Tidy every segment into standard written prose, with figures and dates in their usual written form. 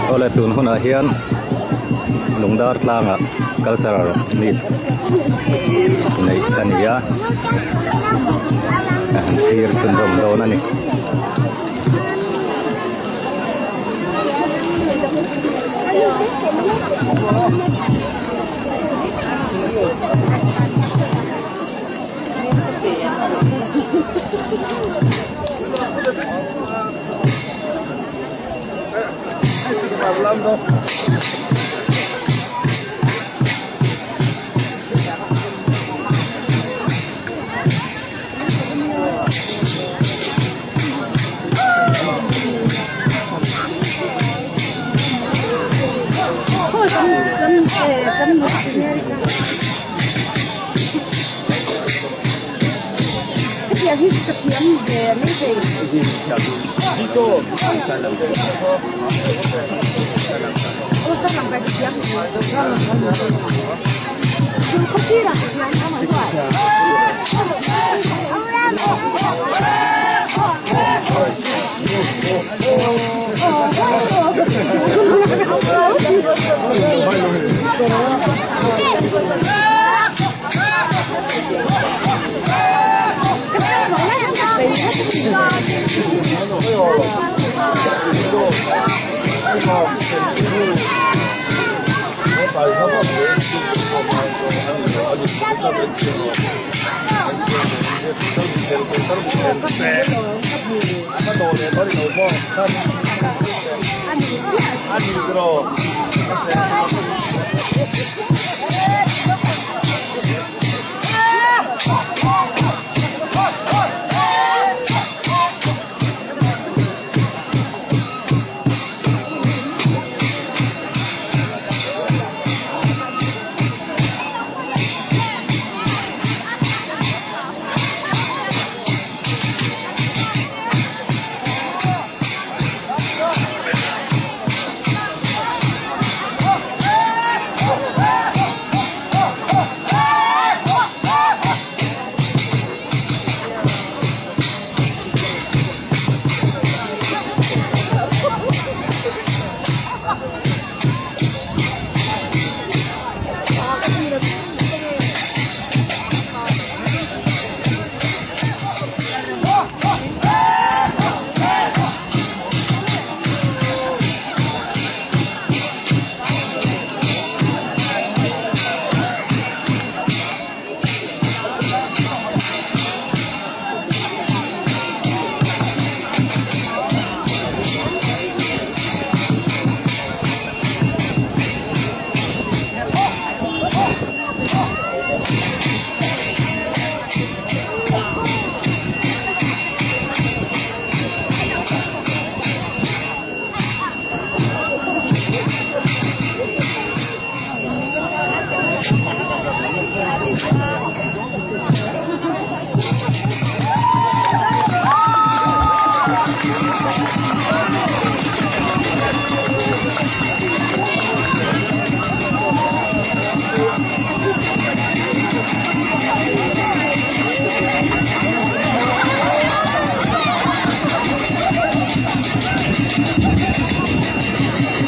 Awle tun hunah hian Lungdar tlangah cultural meet neih a ni a, a han thlir chhunzawm dawn a ni.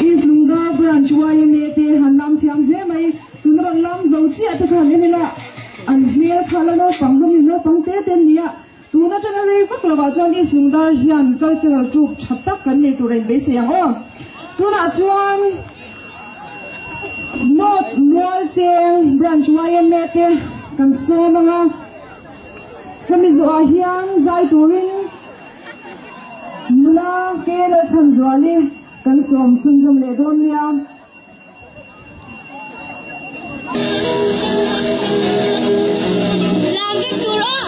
East Lungdar Branch yma te han lam thiam hle mai. Tuna rawn lam zo chiah te khan en ila an hmel kha la naupang hlawm in naupang te te an ni a. Tun atanga rei vak lovah chuan East Lungdar hian cultural troupe tha tak kan nei tur a inbeisei ang aw. Tunah chuan North Mualcheng Branch yma te kan sawm ang a. Hemi zawhah hian zai turin nula ke Lalchhanzuali kan sawm chhunzawm leh dawn nia. Lam vek tur aw!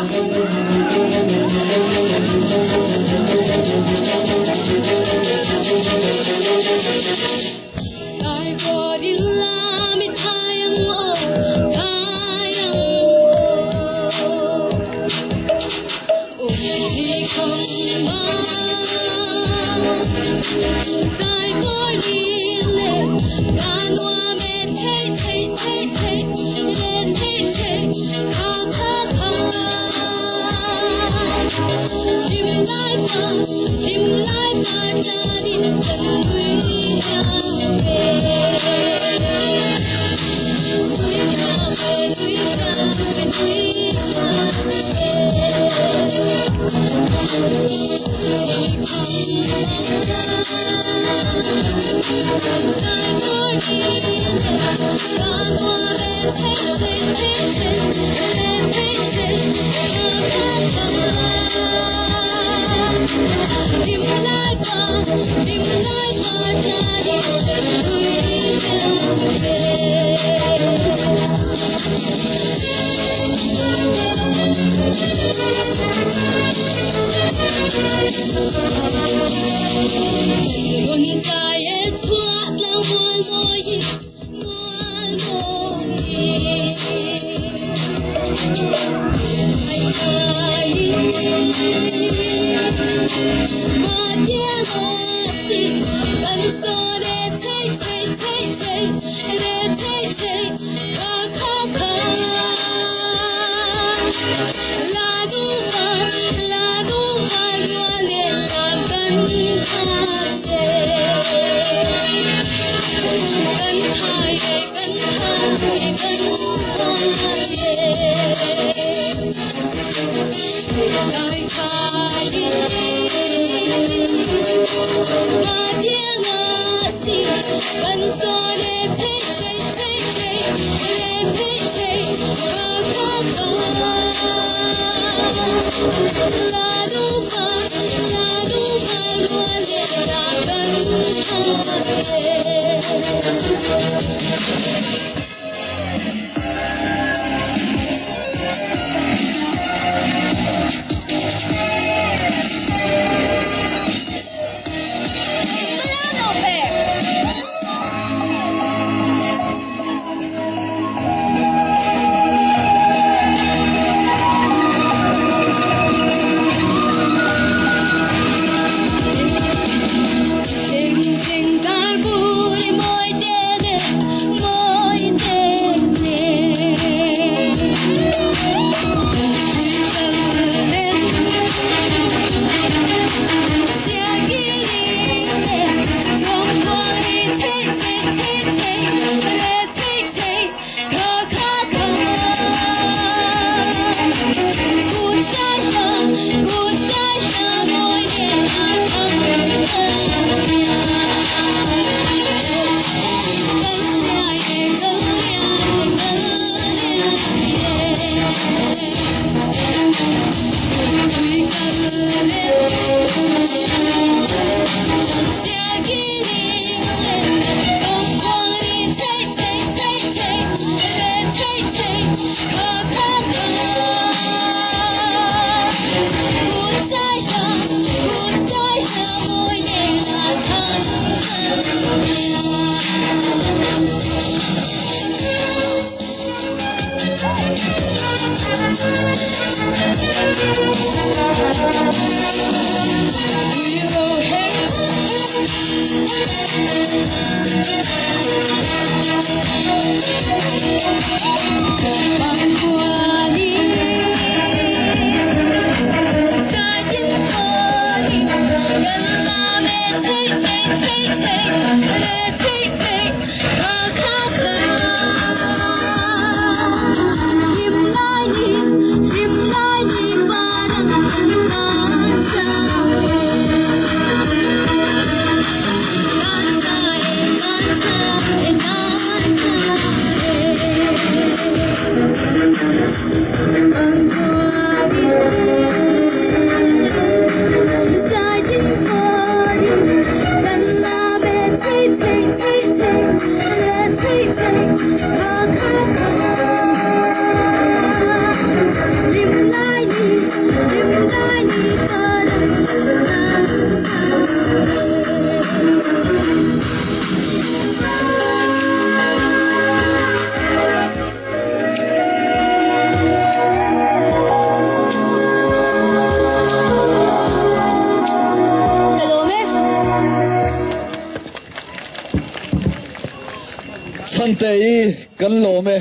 Chhante i kan lawm e.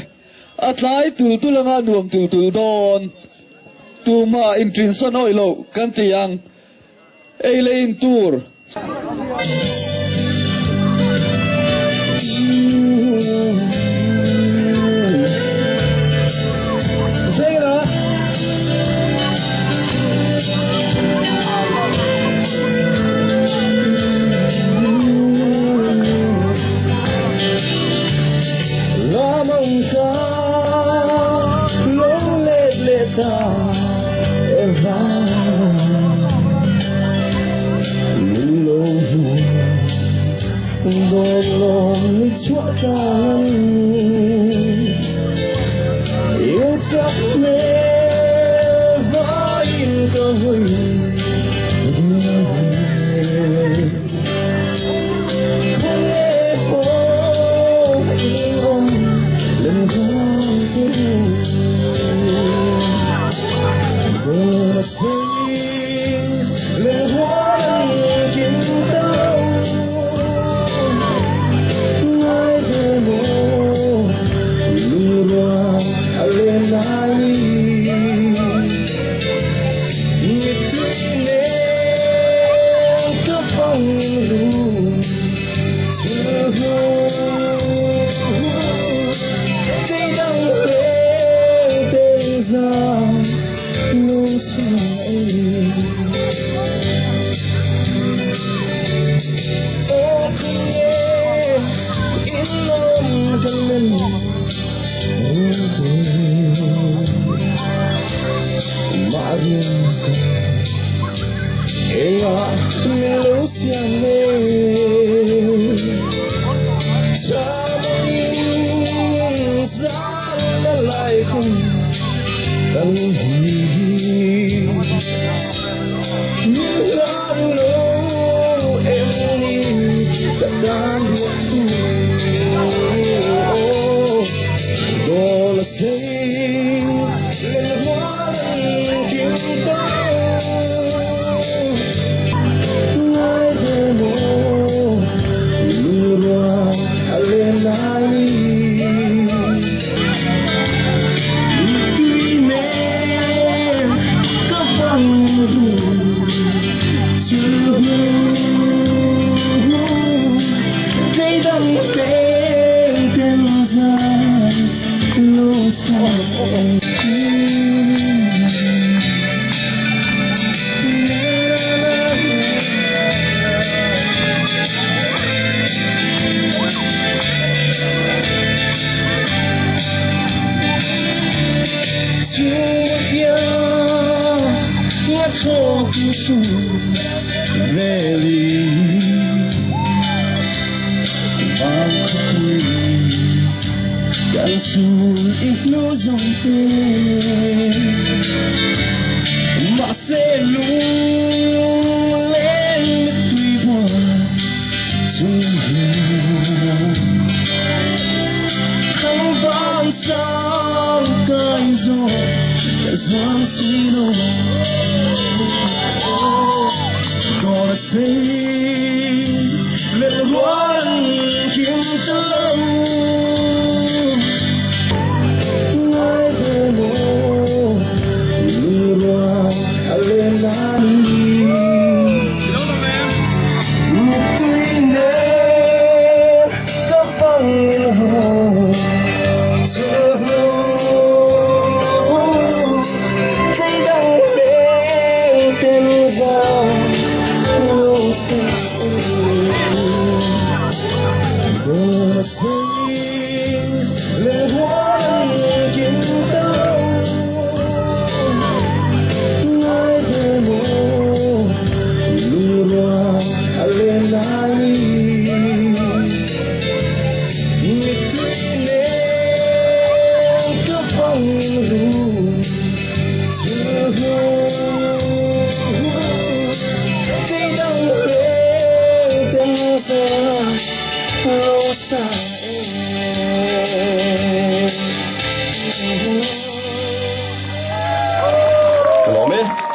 A tlai tul tul anga nuam tul tul dawn. Tumah intrinsan awih loh kan ti ang. Ei leh in tur. Ka lawm e.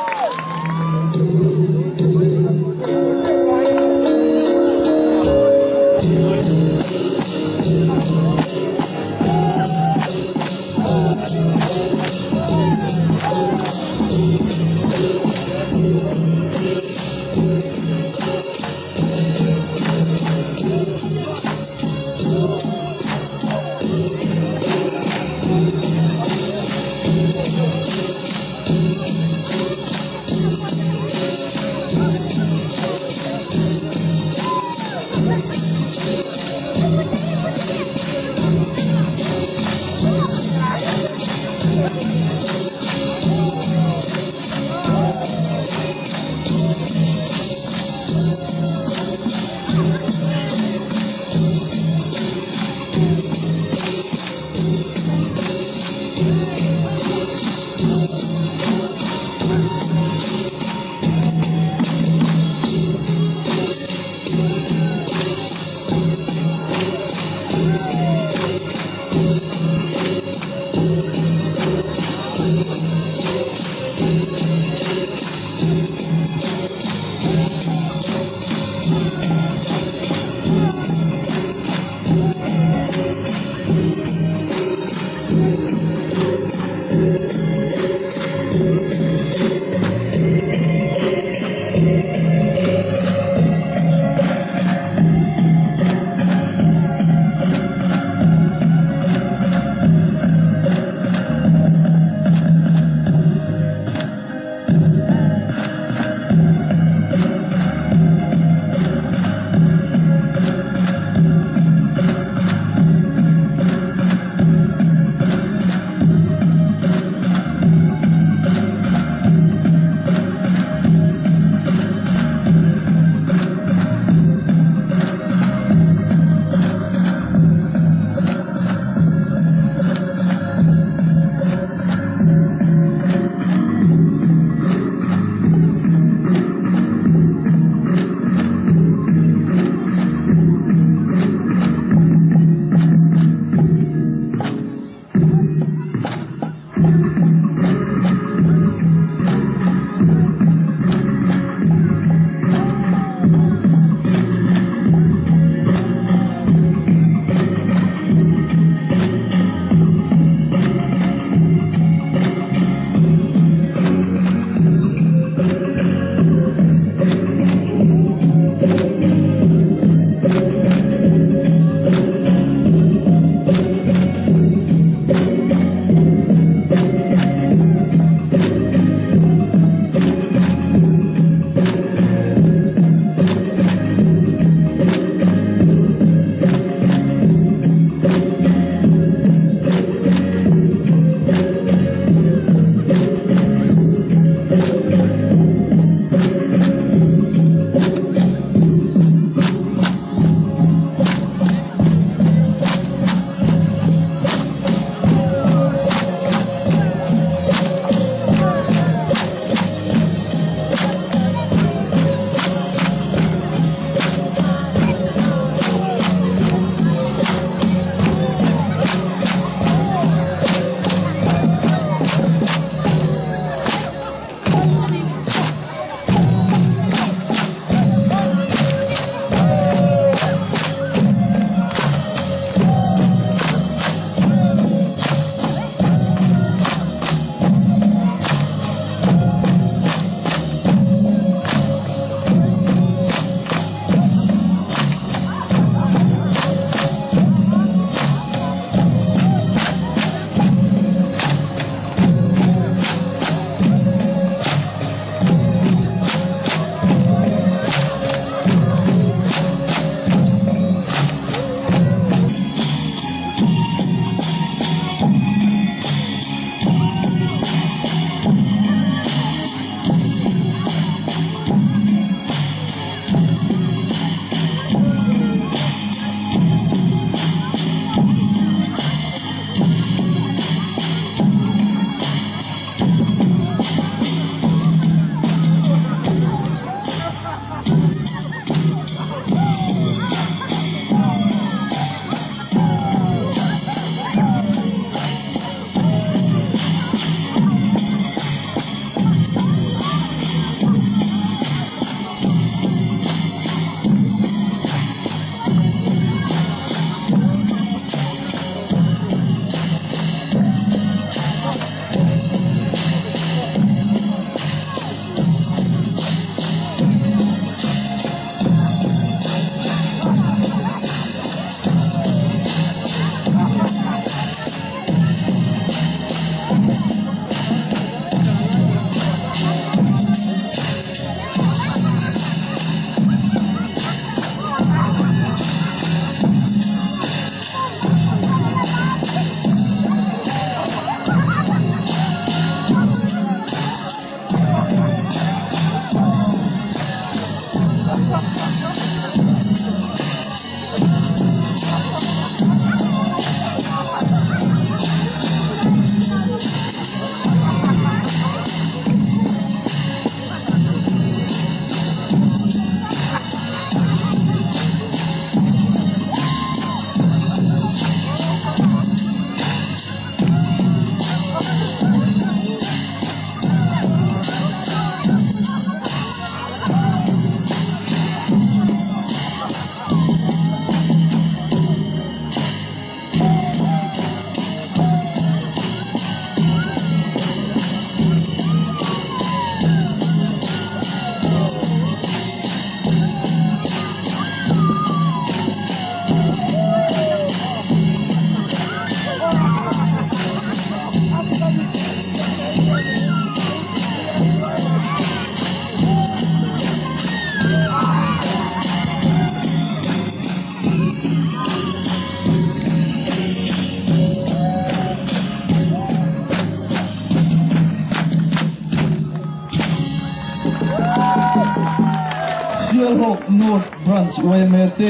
District Branch yma te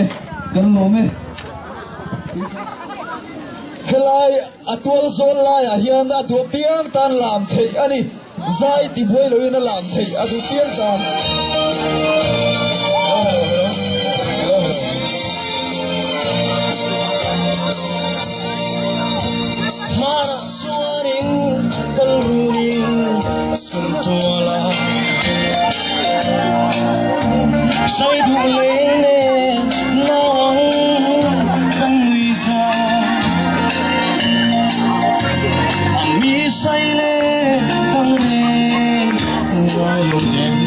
kan lawm e. Helai a tual zawn laiah hian a duh piang tan lam theih a ni. Zai ti buai loin a lam theih a duh piang tan. Hmanah chuanin kal runin Sumtuala Sai duh leng nen nau ang kan nui za A mi sai le kang reng ngai lo ten.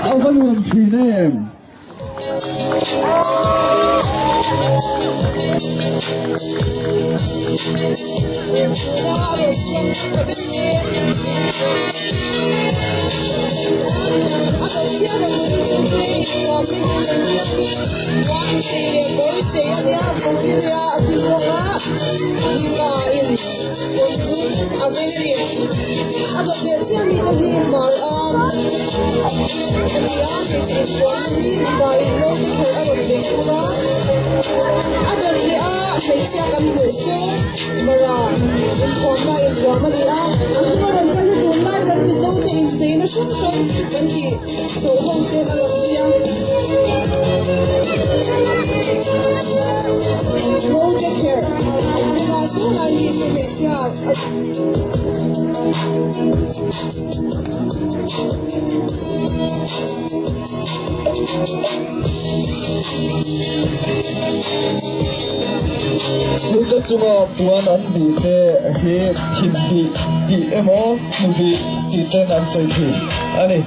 A va nuam thin em? Hnute chunga puan an bih te hi thin bih tih emaw hnu bih tih ten an sawi thin a ni.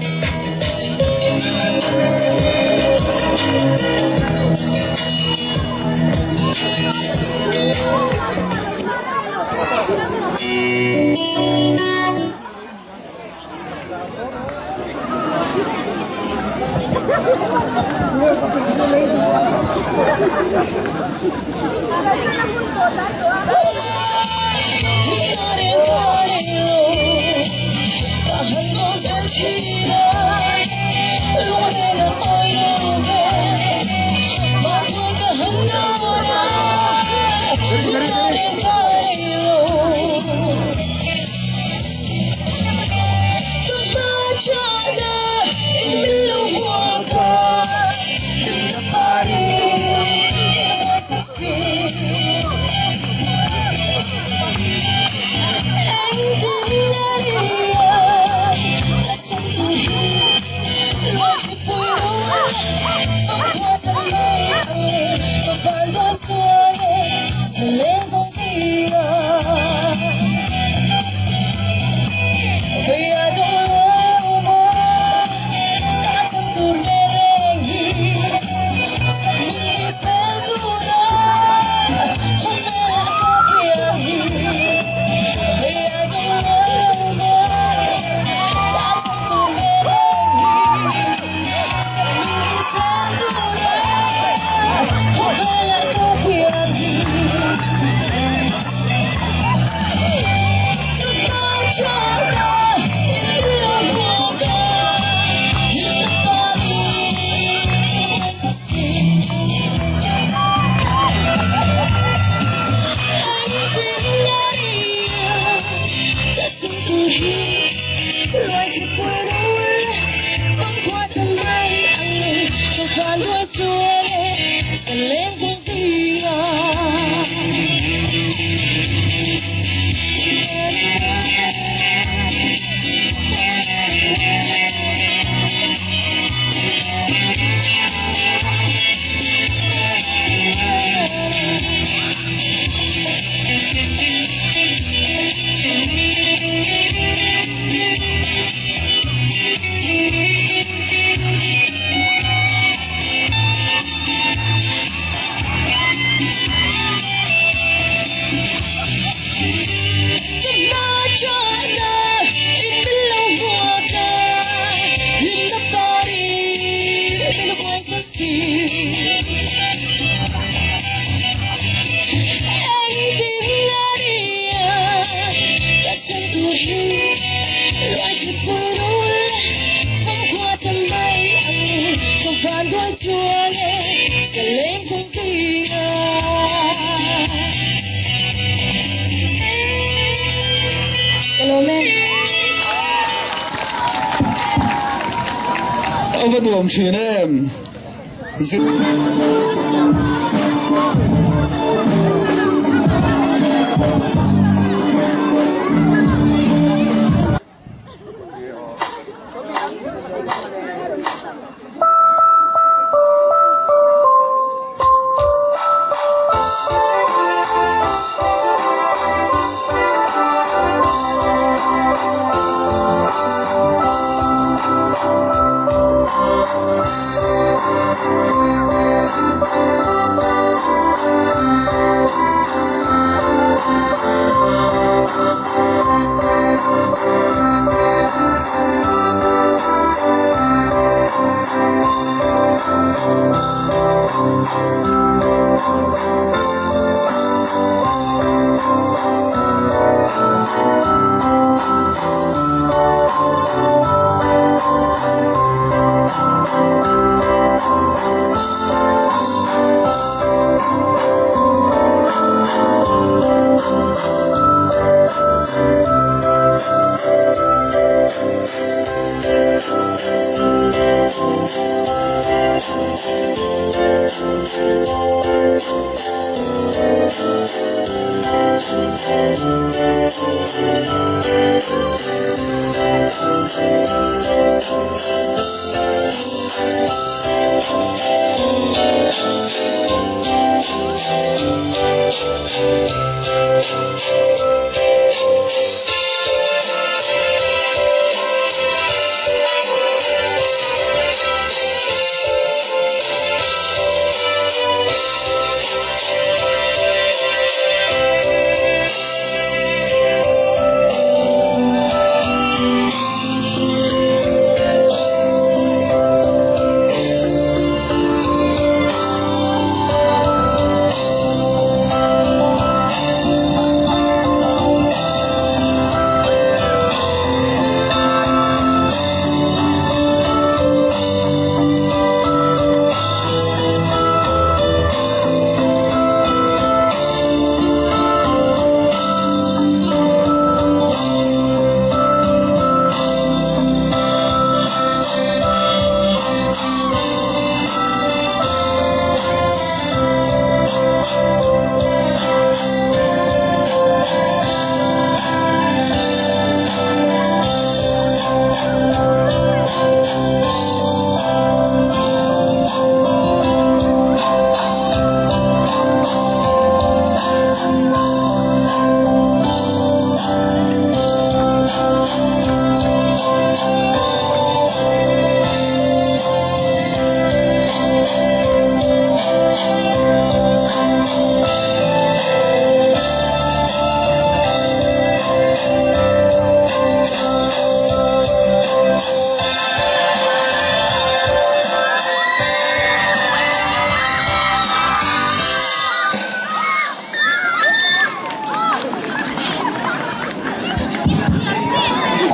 A va nuam thin em?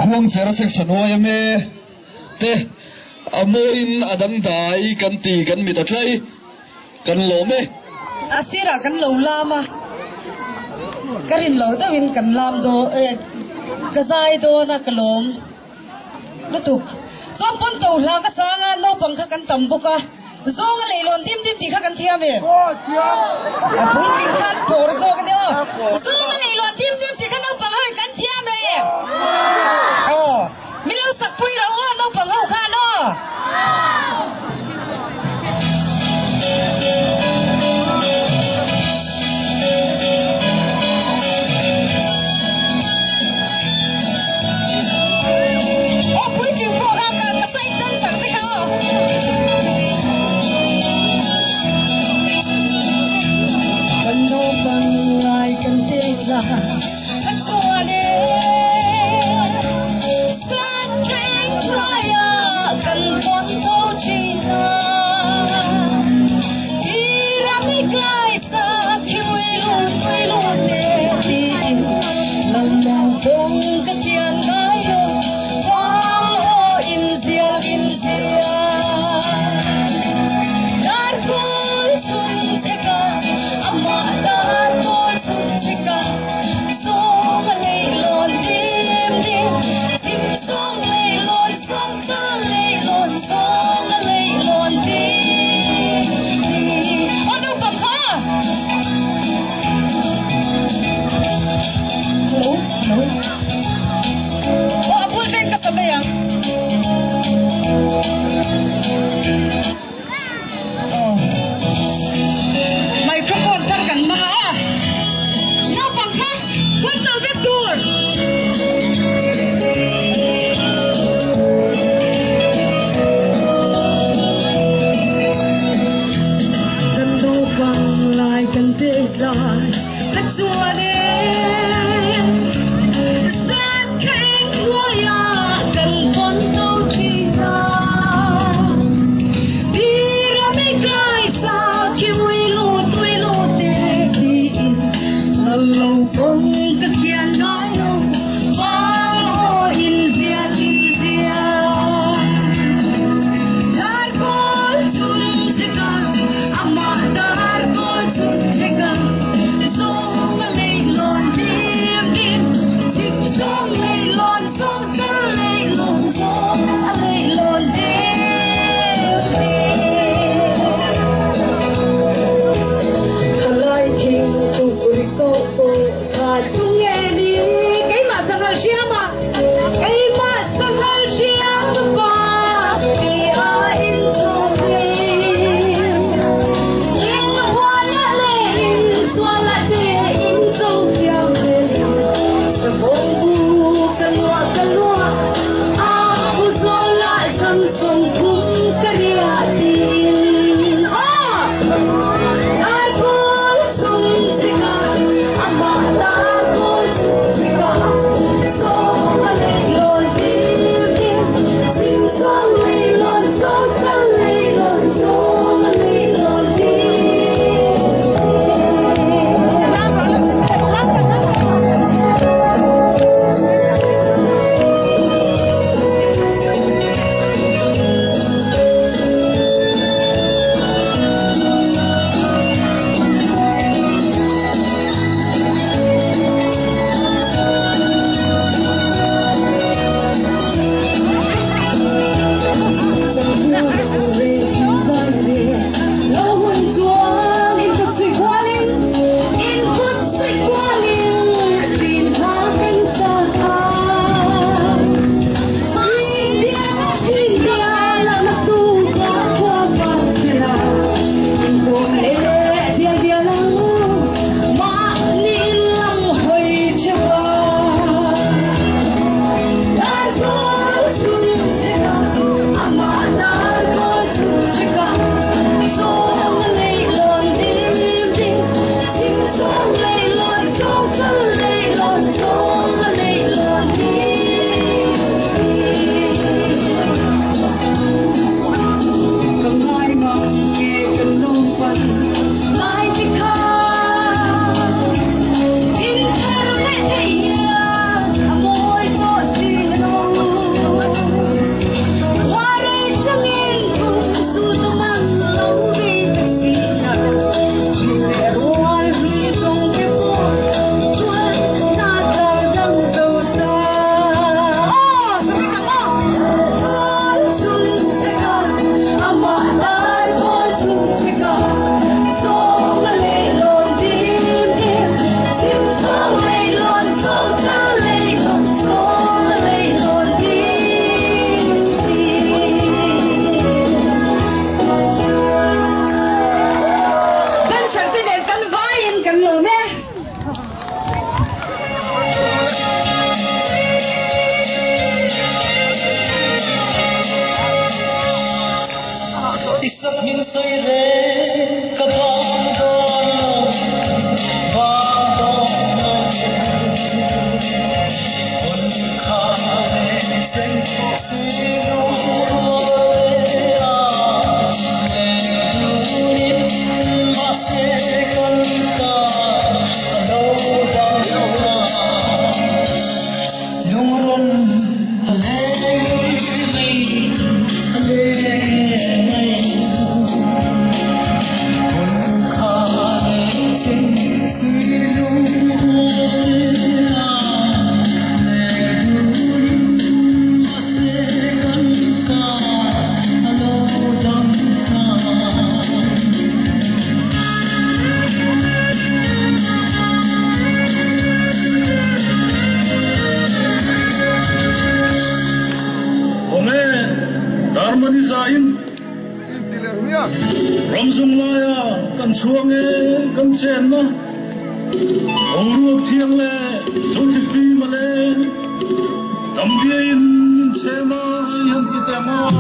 Khuangchera section yma te a mawiin a dangdai kan ti kan mit a tlai kan lawm e. A sirah kan lo lam a, ka rin lo deuhin kan lam dawn e, ka zai dawn a ka lawm lutuk. Chuan pawn to hla ka sang a, naupang kha kan tam bawk a, zawnga leihlawn dim dim tih kha kan thiam em? A puitling khan pawr zawk a nia aw. Zawnga leihlawn dim dim tih kha naupang ho in kan thiam em? Aw, min lo sak pui lo aw naupang ho khan aw. Aw puitling pawh kha ka ka side dancer te kha aw. Kan naupang ngai kan tek la. Khawnge Darmani zain ramzung laia kan chhuang e kan chenna boruak thiang leh zothifim a leng damdiain min chhem a i han ti teh maw?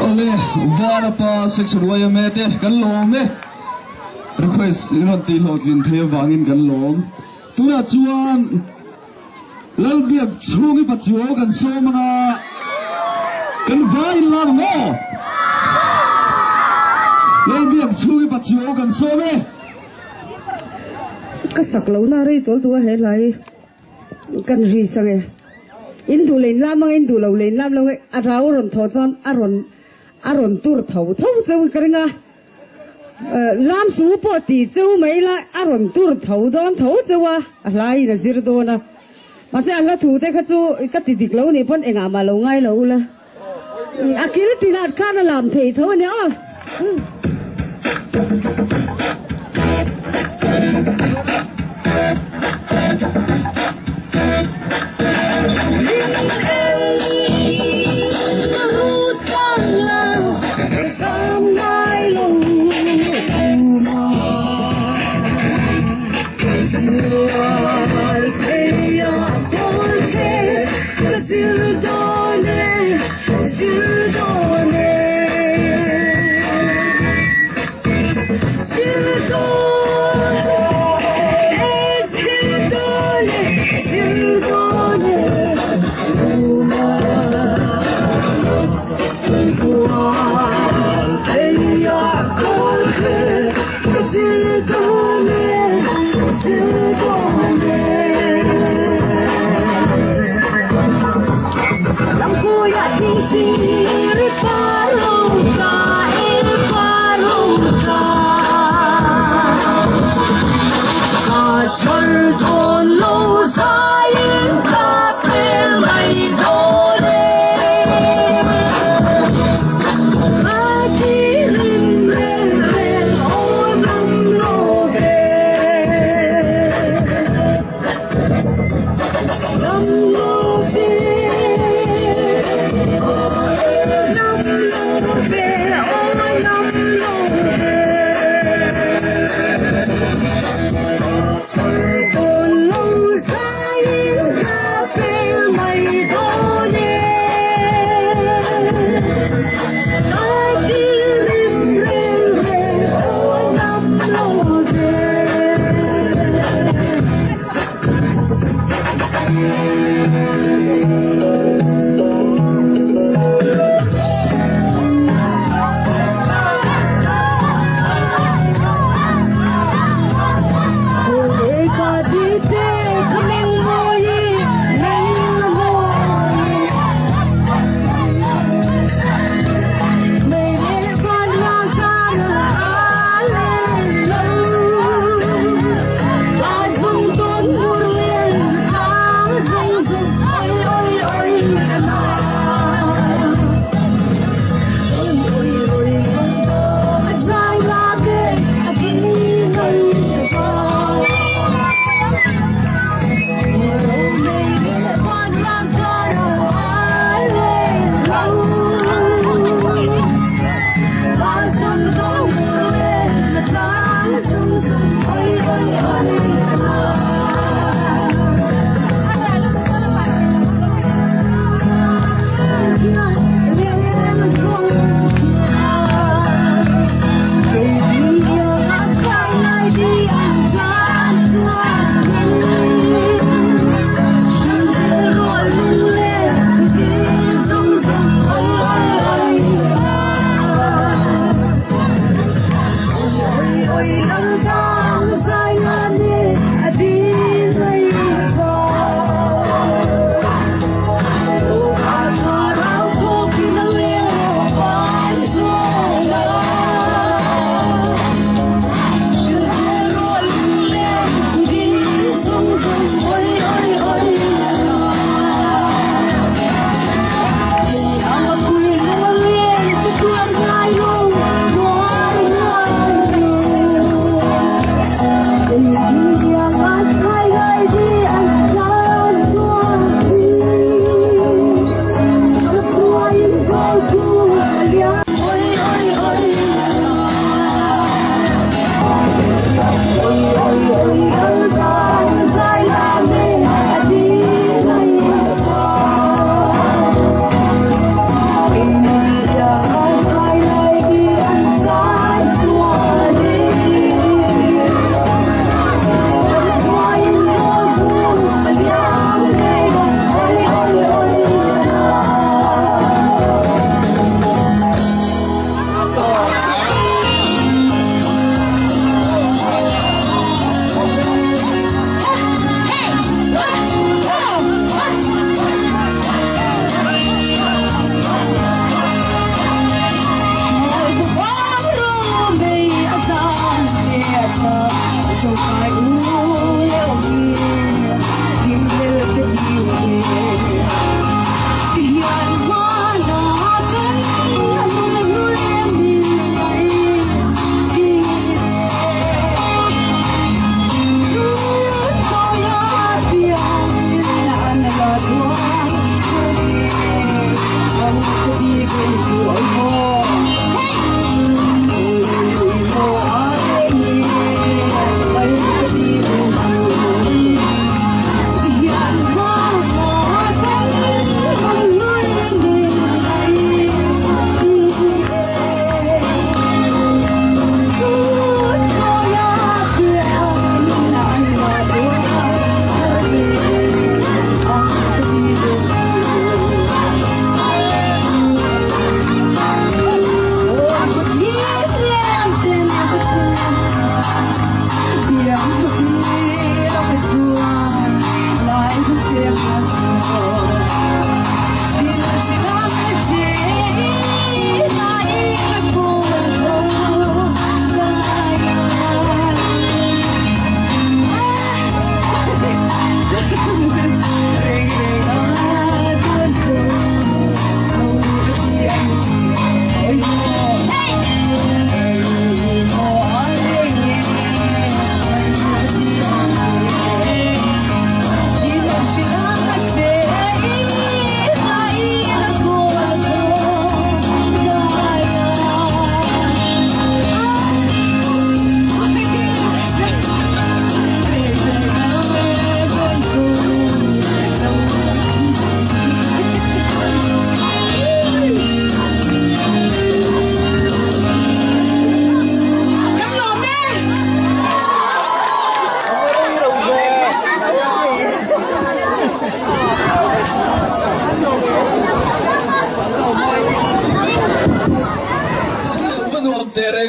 Awle, Vanapa Section yma te kan lawm e. Request in rawn tih hlawhtlin thei avangin kan lawm. Tunah chuan Lalbiak chhungi Pachuau kan sawm anga kan vai in lam ang aw. Lalbiak chhungi Pachuau kan sawm e. Ka sak lohna rei tawl tu a he hlai. Kan ri sang e. In duh lein lam ang, in duh lo lein lam lo e. A rau rawn thawh chuan a rawn a rawn tur tho tho cheu ka ring a. Lam su pawh ti cheu mai la a rawn tur tho dawn tho cheu a, a hlaiin a zir dawn a. Mahse a hla thu te kha chu ka ti dik lo nih pawn engah mah lo ngai lo ula. A kil tinat khan a lam thei tho a nia aw.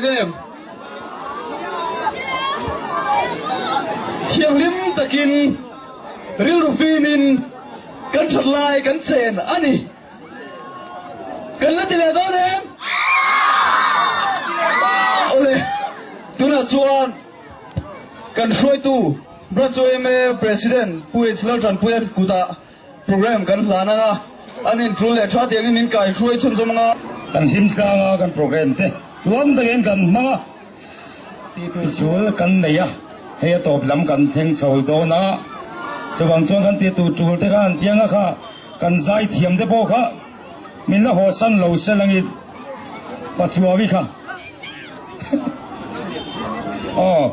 reng em? Thianghlim takin, rilru fimin kan that lai kan chen a ni. Kan la ti leh dawn em? Awle, tunah chuan kan hruaitu Branch yma President Pu H. Laltanpuia kutah Program kan hlan anga an intul leh tha tiangin min kai hruai chhunzawm anga. Kan hlim tlang a, kan program te tluang takin kan hmang a, tihtur chul kan nei a, hei a tawp lam kan thleng chho dawn a, chuvang chuan kan tihtur tul te kha an tiang a kha kan zai thiam te pawh kha min la hawsan lo se langin Pachuawi kha aw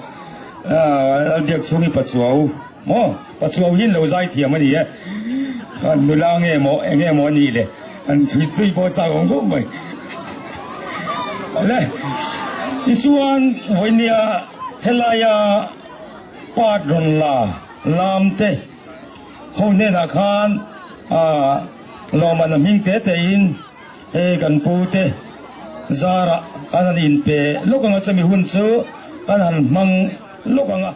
Lalbiakchhungi Pachuau. Maw? Pachuau hi an lo zai thiam a ni e. Khan nula nge maw, eng nge maw a nih le? An chhui chhui pawh chak awm khawp mai. Le, tichuan vawinia helaia part rawn la lam te ho hnenah khan lawmman a hming te tein hei kan pu te zarah kan han inpe lawk ang a, chumi hun chu kan han hmang lawk ang a.